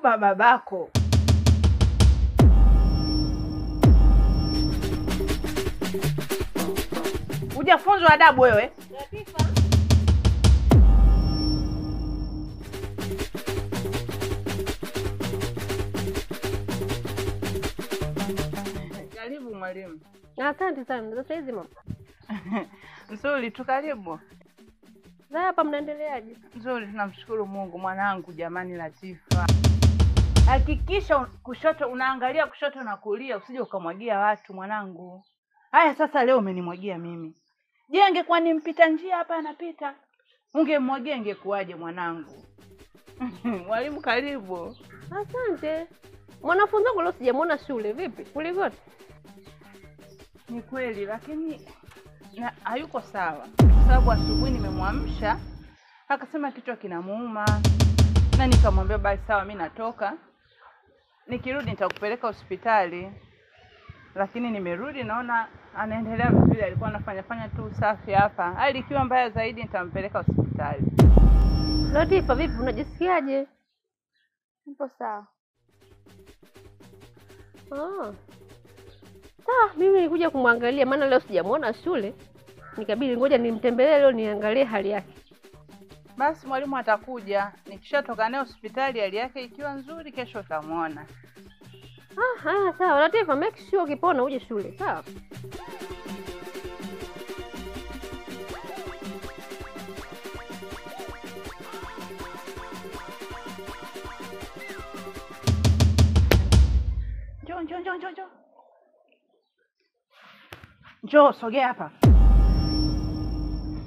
Nakupa babako. Hujafunzwa adabu wewe? Latifa. Karibu mwalimu. Asante sana. Sasa hizi mama. Nzuri tu, karibu. Sasa hapa mnaendeleaje? Nzuri, tunamshukuru Mungu mwanangu. Jamani Latifa, hakikisha kushoto unaangalia kushoto na kulia, usije ukamwagia watu mwanangu. Haya sasa leo umenimwagia mimi. Je, angekuwa nimpita njia hapa anapita, ungemwagia ingekuwaje mwanangu? Mwalimu karibu. Asante. Mwanafunzi wangu leo sijamuona shule, vipi? Kulikoni? Ni kweli, lakini na hayuko sawa. Kwa sababu asubuhi nimemwamsha akasema kichwa kinamuuma, na nikamwambia basi sawa, mimi natoka, nikirudi nitakupeleka hospitali. Lakini nimerudi naona anaendelea vizuri, alikuwa anafanya fanya tu usafi hapa. Hali ikiwa mbaya zaidi nitampeleka hospitali. Latifa, vipi unajisikiaje? Nipo sawa. Ah. Sawa, mimi nilikuja kumwangalia maana leo sijamuona shule. Nikabidi ngoja nimtembelee leo niangalie hali yake. Basi mwalimu atakuja, nikishatoka naye hospitali hali yake ikiwa nzuri kesho utamuona. Ah, sawa. Latifa, make sure ukipona uje shule, sawa? Njoo, njoo, njoo, njoo, njoo. Njoo, sogea hapa.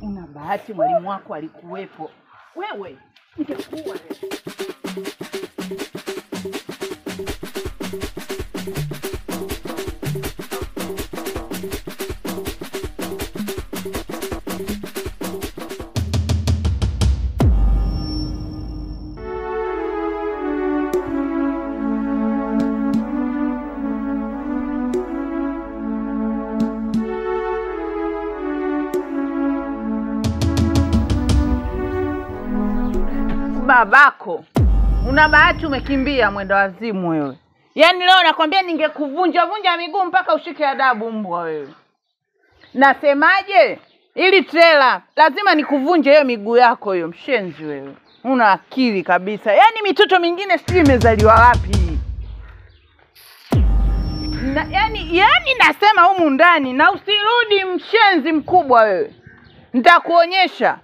Una bahati mwalimu wako alikuwepo. Wewe, ningekuwa wewe. Babako, una bahati umekimbia mwendo wazimu wewe. Yaani leo nakwambia ningekuvunja vunja miguu mpaka ushike adabu mbwa wewe. Nasemaje? Ili trela lazima nikuvunje hiyo miguu yako hiyo, mshenzi wewe. Una akili kabisa. Yaani mitoto mingine sijui imezaliwa wapi. Na, yaani nasema humu ndani na usirudi mshenzi mkubwa wewe. Nitakuonyesha.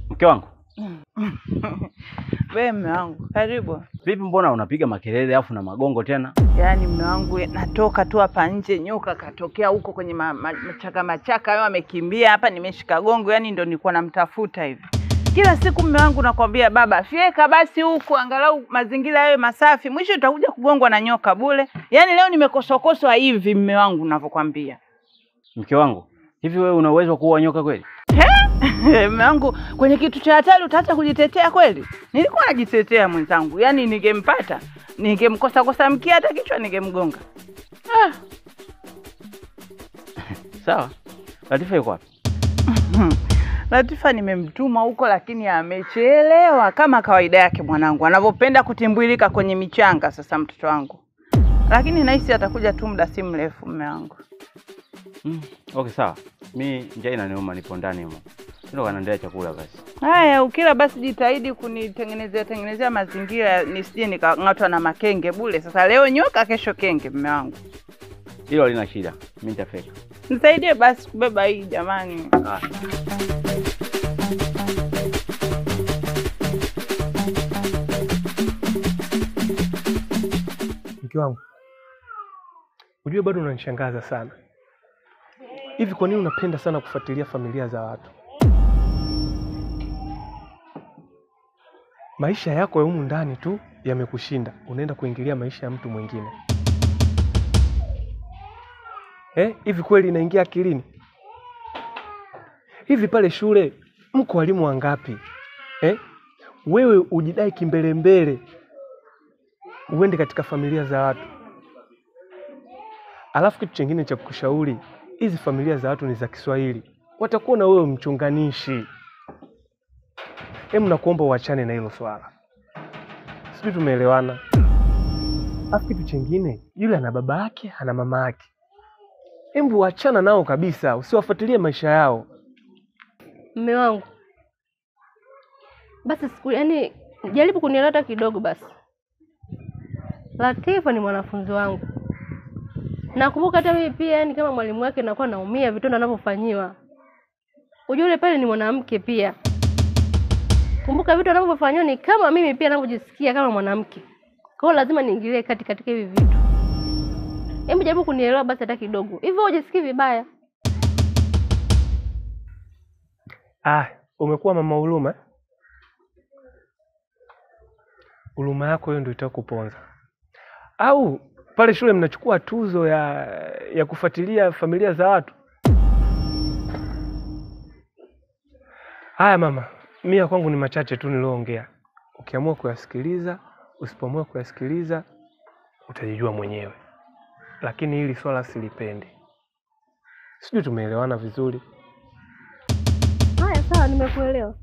Mke wangu. Wewe mume wangu, karibu. Vipi mbona unapiga makelele afu na magongo tena? Yaani mume wangu natoka tu hapa nje, nyoka katokea huko kwenye machaka machaka, yeye amekimbia hapa, nimeshika gongo, yani ndio nilikuwa namtafuta hivi. Kila siku mume wangu nakwambia baba, fyeka basi huku angalau mazingira yawe masafi, mwisho utakuja kugongwa na nyoka bure. Yaani leo nimekosokoswa hivi mume wangu ninavyokuambia. Mke wangu, hivi wewe una uwezo wa kuua nyoka kweli? Mume wangu, kwenye kitu cha hatari utaacha kujitetea kweli? Nilikuwa najitetea mwenzangu. Yaani ningempata, ningemkosa kosa mkia hata kichwa ningemgonga. Ah. Sawa. Latifa yuko wapi? Latifa nimemtuma huko lakini amechelewa kama kawaida yake mwanangu. Anavyopenda kutimbwilika kwenye michanga sasa mtoto wangu. Lakini nahisi atakuja tu muda si mrefu mume wangu. Okay sawa. Mimi njaa inaniuma, nipo ndani humo. Ndio kanaendelea chakula basi. Haya, ukila basi jitahidi kunitengenezea tengenezea mazingira nisije nikang'atwa na makenge bure. Sasa leo nyoka kesho kenge mume wangu. Hilo halina shida. Mimi nitafika. Nisaidie basi kubeba hii jamani. Ah. Mke wangu, unajua bado unanishangaza sana. Hivi kwa nini unapenda sana kufuatilia familia za watu? Maisha yako ya humu ndani tu yamekushinda, unaenda kuingilia maisha ya mtu mwingine. Hivi kweli inaingia akilini? Hivi pale shule mko walimu wangapi? Eh? Wewe ujidai kimbelembele uende katika familia za watu. Alafu kitu chingine cha kukushauri, hizi familia za watu ni za Kiswahili, watakuwa na wewe mchunganishi. Hebu nakuomba uachane na hilo swala. Sijui tumeelewana. Alafu kitu chingine, yule ana baba yake, ana mama yake. Hebu achana nao kabisa, usiwafuatilie maisha yao. Mume wangu, basi siku yani jaribu kunielewa kidogo basi. Latifa ni mwanafunzi wangu. Nakumbuka hata mimi pia yani kama mwalimu wake nakuwa naumia vitendo anavyofanyiwa. Unajua yule pale ni mwanamke pia. Kumbuka vitu anavyofanyiwa ni kama mimi pia ninavyojisikia kama mwanamke. Kwa hiyo lazima niingilie kati katika hivi vitu. Hebu jaribu kunielewa basi hata kidogo. Hivyo hujisikii vibaya? Ah, umekuwa mama huruma. Huruma yako hiyo ndio itakuponza. Au pale shule mnachukua tuzo ya kufuatilia familia za watu. Haya mama, mimi kwangu ni machache tu niliyoongea. Ukiamua kuyasikiliza, usipoamua kuyasikiliza utajijua mwenyewe. Lakini hili swala silipendi. Sijui tumeelewana vizuri. Haya sawa, nimekuelewa.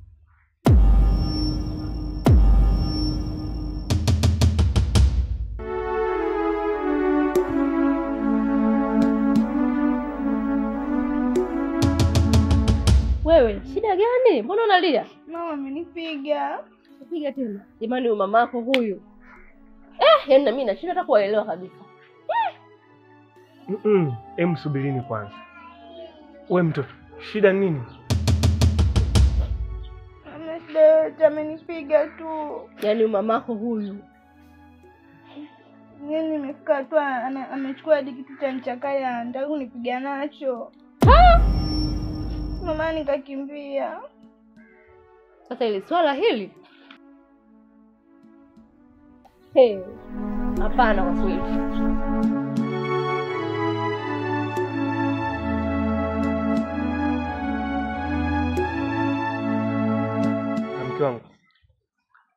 Wewe, shida gani? Mbona unalia? Mama amenipiga. Piga tena. Jamani, huyu mamako huyu. Yaani na mimi nashindwa hata kuelewa kabisa. Hem, subirini kwanza. Wewe mtoto, shida nini? Mama shida yote, amenipiga tu. Yaani mamako huyu. Mimi nimefika tu amechukua hadi kitu cha ncha kali anataka kunipiga nacho. Mama nikakimbia. Sasa ile swala hili. Hapana kwa kweli. Mke wangu,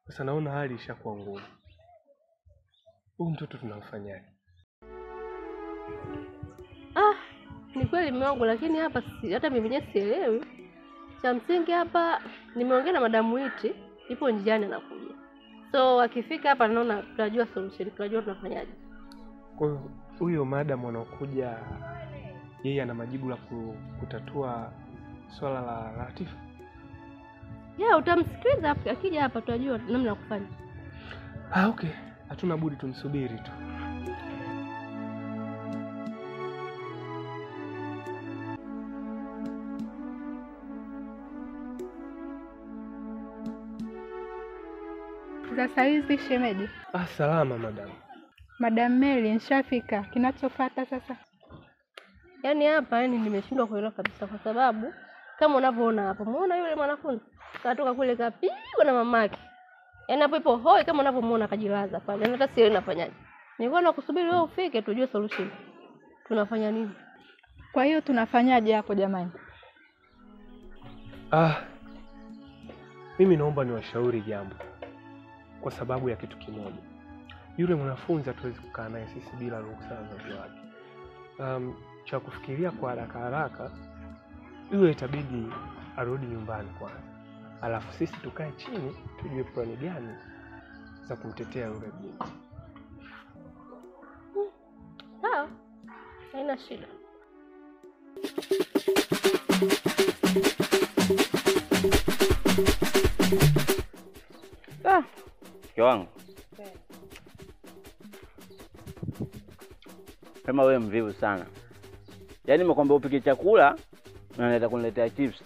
sasa naona hali ishakuwa ngumu. Huyu mtoto tunamfanyaje? Ah, ni kweli mume wangu, lakini hapa hata mimi mwenyewe sielewi. Cha msingi hapa nimeongea na Madam Witi, ipo njiani anakuja. So akifika hapa naona tutajua solution, tutajua tunafanyaje. Kwa hiyo huyo madam anakuja, yeye ana majibu la kutatua swala la Latifa? Yeah, utamsikiliza akija hapa tutajua namna ya kufanya. Ah, okay. Hatuna budi tumsubiri tu. Za saizi shemeji? Ah, salama madam. Madam Mary nishafika. Kinachofuata sasa? Yaani hapa yani nimeshindwa kuelewa kabisa kwa sababu kama unavyoona hapo, muona yule mwanafunzi katoka kule kapigwa na mamake. Yaani hapo ipo hoi kama unavyomuona kajilaza pale. Yaani hata sielewi nafanyaje. Nilikuwa nakusubiri wewe ufike tujue solution. Tunafanya nini? Kwa hiyo tunafanyaje hapo jamani? Ah, mimi naomba niwashauri jambo. Kwa sababu ya kitu kimoja. Yule mwanafunzi hatuwezi kukaa naye sisi bila ruhusa ya wazazi wake. Cha kufikiria kwa haraka haraka, yule itabidi arudi nyumbani kwanza. Alafu sisi tukae chini tujue plani gani za kumtetea yule binti. Sawa. Haina shida. Ah, mke wangu. Kama wewe mvivu sana. Yaani nimekwambia upike chakula na unataka kuniletea chips.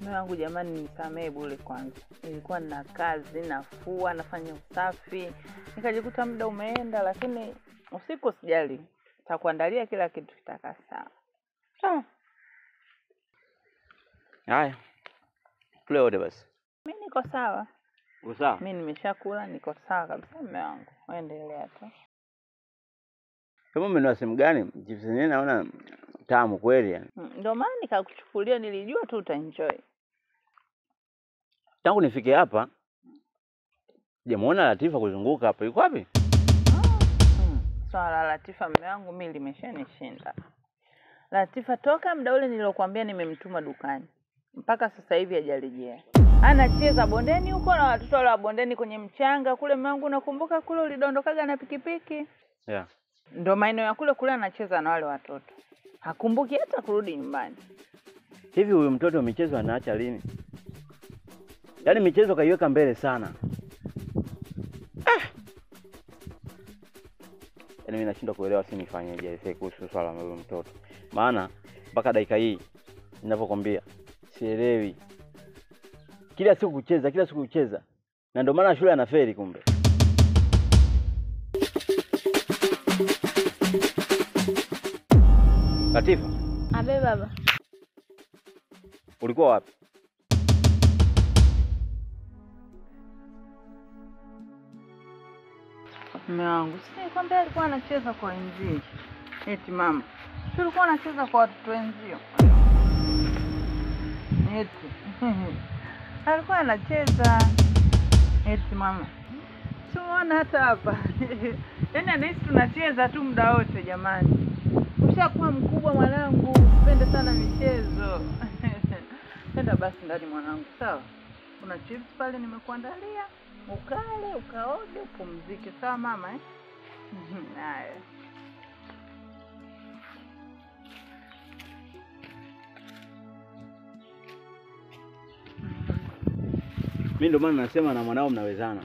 Mume wangu jamani, nisamee bure kwanza. Nilikuwa nina kazi, nafua, nafanya usafi. Nikajikuta muda umeenda, lakini usiku sijali. Nitakuandalia kila kitu kitakaa sawa. Sawa. Haya. Tule wote basi. Mimi niko sawa. Uko sawa? Mimi nimeshakula, niko sawa kabisa mume wangu. Endelea tu. Kama umenunua simu gani? Chips yenyewe naona tamu kweli yani. Ndio maana nikakuchukulia, nilijua tu utaenjoy. Tangu nifike hapa sijamuona Latifa kuzunguka hapa. Yuko wapi? Swala la Latifa mume wangu mimi limeshanishinda. Latifa toka muda ule nilokuambia nimemtuma dukani, mpaka sasa hivi hajarejea. Anacheza bondeni huko na watoto wale wa bondeni kwenye mchanga kule. Mume wangu, nakumbuka kule ulidondokaga na pikipiki. Yeah. Ndio maeneo ya kule kule anacheza na wale watoto. Hakumbuki hata kurudi nyumbani. Hivi huyu mtoto michezo anaacha lini? Yaani michezo kaiweka mbele sana. Yaani mimi nashindwa kuelewa si nifanyeje sasa kuhusu swala la huyu mtoto. Maana mpaka dakika hii ninavyokuambia sielewi. Kila siku kucheza, kila siku kucheza. Na ndio maana shule anafeli kumbe. Latifa. Abe baba. Ulikuwa wapi? Mume wangu, si nikwambia alikuwa anacheza kwa wenzio. Eti mama, si ulikuwa anacheza kwa watoto wenzio? Eti alikuwa anacheza. Eti mama, tumeona hata hapa. Yaani anahisi tunacheza tu muda wote jamani. Ushakuwa mkubwa mwanangu, upende sana michezo. Nenda basi ndani mwanangu, sawa? Kuna chips pale nimekuandalia. Ukale, ukaoge, upumzike. Sawa mama eh? Haya. Mimi ndio maana nasema na mwanao mnawezana.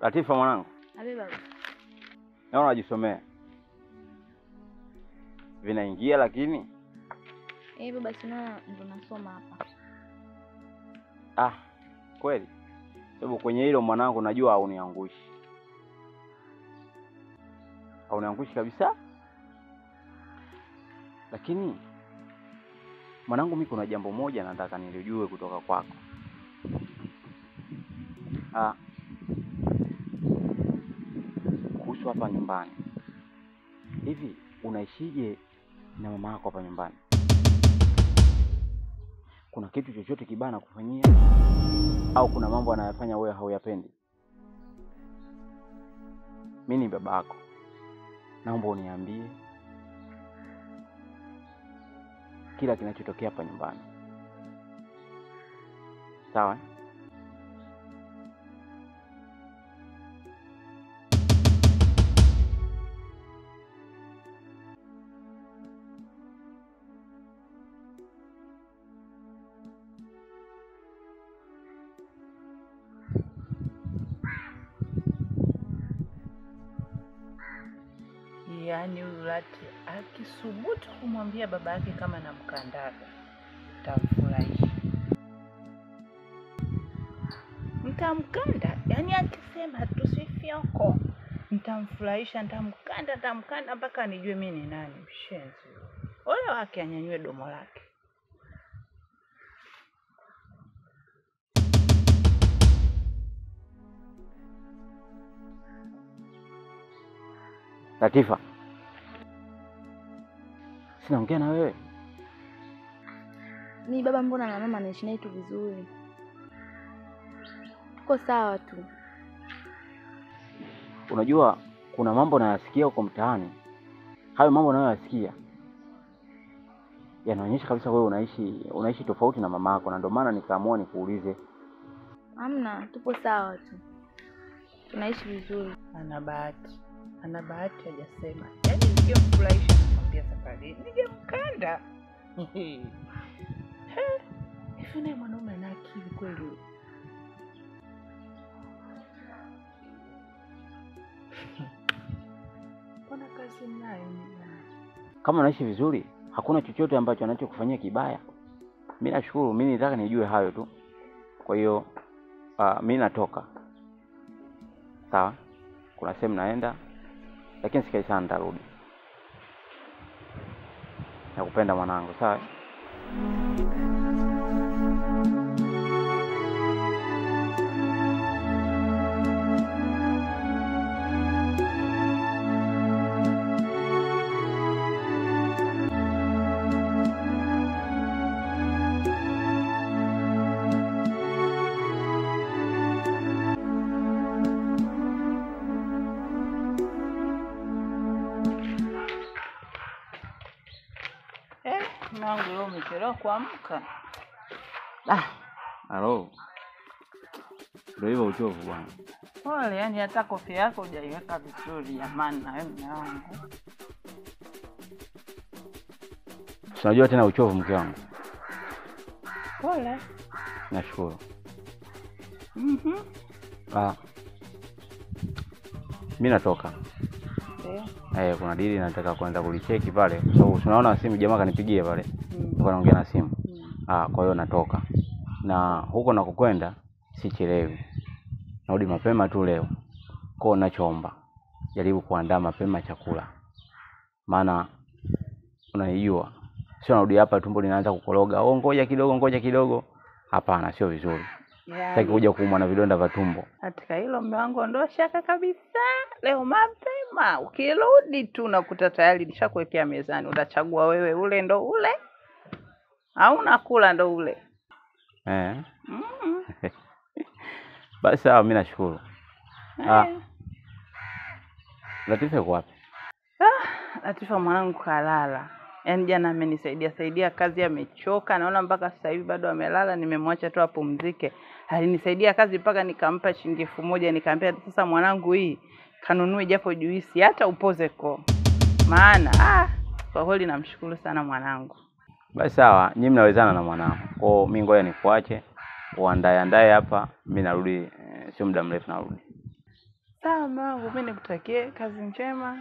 Latifa mwanangu. Abe baba. Naona unajisomea. Vinaingia lakini? Eh baba, sina ndo nasoma hapa. Ah, kweli. Sababu kwenye hilo mwanangu najua hauniangushi. Hauniangushi kabisa. Lakini mwanangu mimi kuna jambo moja nataka nilijue kutoka kwako. Ah, kuhusu hapa nyumbani. Hivi unaishije na mama yako hapa nyumbani? Kuna kitu chochote kibaya nakufanyia au kuna mambo anayofanya wewe hauyapendi? Mimi ni babako. Naomba uniambie kila kinachotokea hapa nyumbani. Sawa? Yaani huyu Lati akisubutu kumwambia baba yake kama namkandaga, nitamfurahisha. Nitamkanda, yaani akisema tusifyoko, nitamfurahisha, nitamkanda, nitamkanda mpaka nijue mimi ni nani mshenzi. Ole wake anyanyue domo lake. Latifa, sinaongea na wewe. Mi baba mbona na mama anaishi naye tu vizuri. Tuko sawa tu. Unajua kuna mambo nayasikia huko mtaani. Hayo mambo nayoyasikia yanaonyesha kabisa wewe unaishi tofauti na mama yako, na ndio maana nikaamua nikuulize. Hamna, tupo sawa tu. Tunaishi vizuri. Ana bahati. Ana bahati hajasema. Yaani ningemfurahisha nakwambia safari. Ningemkanda. Hivi naye mwanaume ana akili kweli? Mbona kazi nayo ni Kama unaishi vizuri, hakuna chochote ambacho anachokufanyia kibaya. Mimi nashukuru, mimi nitaka nijue hayo tu. Kwa hiyo mimi natoka. Sawa? Kuna sehemu naenda lakini sikai sana, nitarudi. Nakupenda mwanangu, sawa? Mwanangu leo umechelewa kuamka. Ah, halo. Ndio hivyo uchovu bwana. Pole, yani hata kofia yako hujaiweka vizuri jamani na wewe mwanangu. Unajua tena uchovu mke wangu. Pole. Nashukuru. Mhm. Ah. Mimi natoka. Eh, kuna dili nataka kwenda kulicheki pale. Kwa sababu tunaona simu jamaa kanipigia pale. Nilikuwa naongea na simu. Ah, kwa hiyo natoka. Na huko nakokwenda sichelewi. Narudi mapema tu leo. Kwa hiyo nachoomba, jaribu kuandaa mapema chakula. Maana unanijua. Sio narudi hapa tumbo linaanza kukoroga. Oh, ngoja kidogo, ngoja kidogo. Hapana, sio vizuri. Sitaki kuja kuumwa na vidonda vya tumbo. Katika hilo mume wangu ondoa shaka kabisa. Leo mapema ukirudi tu nakuta tayari nishakuwekea mezani. Utachagua wewe ule ndo ule au nakula ndo ule. Eh. Basi sawa, mimi nashukuru. Ah. Latifa yuko wapi? Ah, Latifa mwanangu kalala. Yaani jana amenisaidia saidia kazi, amechoka. Naona mpaka sasa hivi bado amelala, nimemwacha tu apumzike. Alinisaidia kazi mpaka nikampa shilingi 1000, nikamwambia sasa mwanangu hii kanunue japo juisi hata upoze koo. Maana kwa kweli namshukuru sana mwanangu. Basi sawa, nyinyi mnawezana na mwanangu. Kwa hiyo mimi ngoja nikuache uandae andae hapa, mimi narudi sio muda mrefu narudi. Sawa mwanangu, mimi nikutakie kazi njema.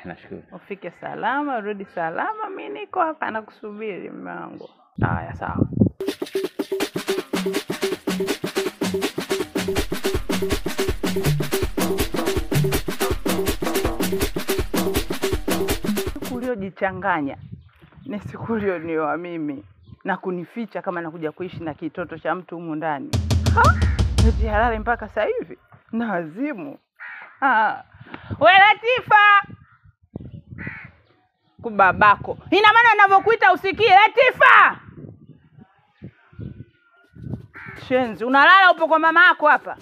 Nashukuru. Ufike salama, urudi salama, mimi niko hapa nakusubiri mume wangu. Haya sawa. Siku uliojichanganya ni siku ulionioa mimi na kunificha kama nakuja kuishi na kitoto cha mtu humu ndani. Eti halali mpaka sasa hivi na wazimu. We Latifa, kubabako. Ina maana ninavyokuita usikie Latifa? Shenzi, unalala upo kwa mama yako hapa.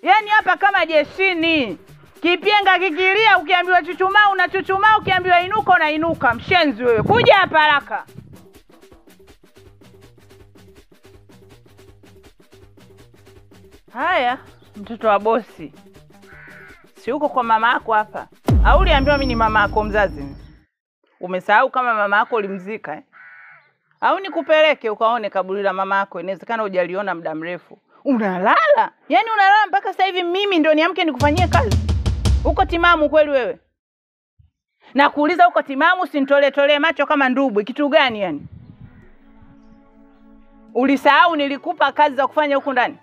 Yaani hapa kama jeshini. Kipenga kikilia ukiambiwa chuchumaa unachuchumaa, ukiambiwa inuka unainuka. Mshenzi wewe. Kuja hapa haraka. Haya, mtoto wa bosi. Si uko kwa mama yako hapa? Au uliambiwa mimi ni mama yako mzazi? Umesahau kama mama yako ulimzika eh? Au nikupeleke ukaone kaburi la mama yako, inawezekana hujaliona muda mrefu. Unalala? Yaani unalala mpaka sasa hivi mimi ndio niamke nikufanyie kazi? Uko timamu kweli wewe? Na kuuliza uko timamu, usinitolee tolee macho kama ndubu. Kitu gani yani? Ulisahau nilikupa kazi za kufanya huku ndani?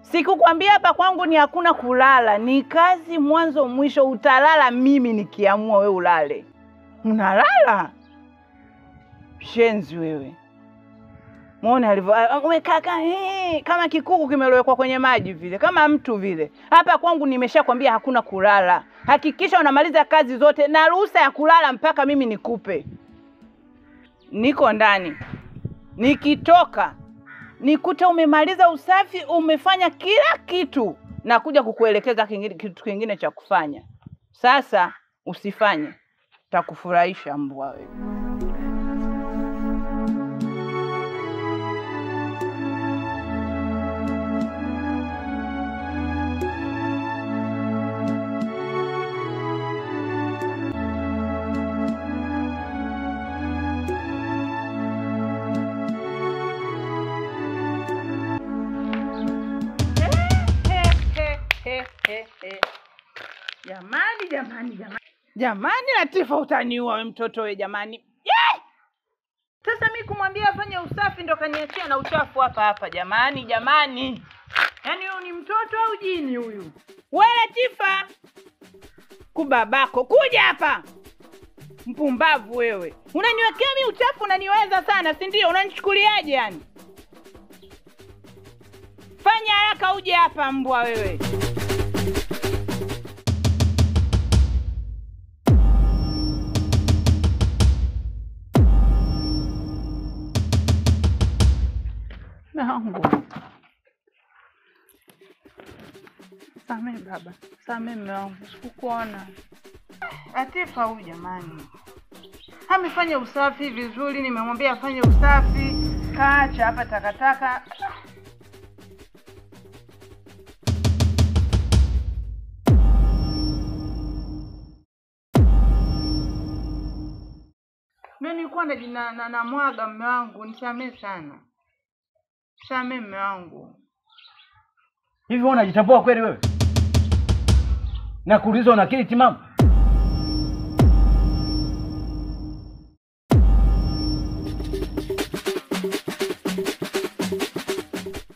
Sikukwambia hapa kwangu ni hakuna kulala, ni kazi mwanzo mwisho. Utalala mimi nikiamua wewe ulale. Unalala? Shenzi wewe. Muone alivyo umekaa kama kikuku kimelowekwa kwenye maji vile, kama mtu vile. Hapa kwangu nimeshakwambia hakuna kulala. Hakikisha unamaliza kazi zote na ruhusa ya kulala mpaka mimi nikupe. Niko ndani. Nikitoka nikuta umemaliza usafi, umefanya kila kitu, na kuja kukuelekeza kitu kingine cha kufanya. Sasa usifanye, takufurahisha mbwa wewe. Jamani, jamani, jamani. Jamani Latifa, utaniua wewe mtoto wewe jamani. Yeah! Sasa mimi kumwambia afanye usafi ndo kaniachia na uchafu hapa hapa jamani, jamani. Yaani huyu ni mtoto au jini huyu? Wewe Latifa, kubabako kuja hapa. Mpumbavu wewe. Unaniwekea mimi uchafu, unaniweza sana, si ndio? Unanichukuliaje yani? Fanya haraka uje hapa mbwa wewe. Mungu. Samee baba, samee mume wangu, sikukuona. Latifa huyu jamani, amefanya usafi vizuri, nimemwambia afanye usafi, kaacha hapa takataka. Mimi nilikuwa na mwaga mume wangu, nisamee sana. Samee mume wangu. Hivi wewe unajitambua kweli wewe? Na kuuliza una akili timamu?